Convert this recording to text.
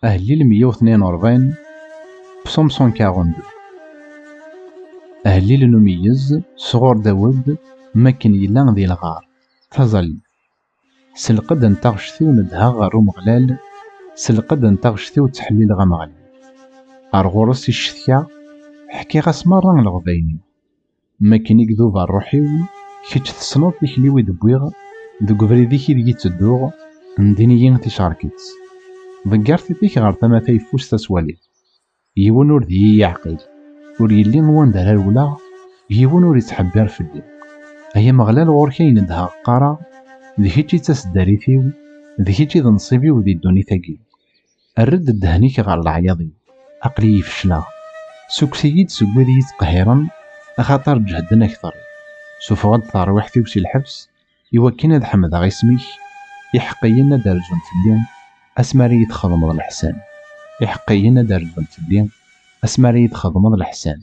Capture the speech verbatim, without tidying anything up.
Ahellil meyya u tnayen u rebɛin, Psaume cent quarante-deux. Ahellil n umeyyez sɣur Dawed, makken yella di lɣar. Taẓallit. S lqedd n taɣect-iw nedheɣ ɣer Umeɣlal, s lqedd n taɣect-iw ttḥellileɣ Ameɣlal. Ar ɣur-s i ccetkaɣ, ḥkiɣ-as merra leɣbayen-iw. Makken i idub ṛṛuḥ-iw, kečč tessneḍ tikli-w i d-wwiɣ, deg ubrid-ik ideg i ttedduɣ, ndin-iyi ticerket. Ḍegger tiṭ-ik ɣer tama tayeffust ad twaliḍ. Yiwen ur d iyi-yeɛqil, ur yelli wanda ara rewleɣ, yiwen ur ittḥebbir fell-i. Ay Ameɣlal, ɣur-k ay nedheɣ qqareɣ, d kečč i d taseddarit-iw, d kečč i d nnṣib-iw di ddunit-agi. Err-d ddehn-ik ɣer leɛyaḍ-iw, aql-iyi fecleɣ. Ssukkes-iyi-d seg wid i yi-ttqehhiren, axaṭer ǧehden akteṛ. Sufeɣ-d tarwiḥt-iw si lḥebs, iwakken ad ḥemdeɣ isem-ik. Iḥeqqiyen ad d-rzun fell-i asmi ara yi-txedmeḍ leḥsan. Iḥeqqiyen ad d-rzun fell-i asmi ara yi-txedmeḍ leḥsan.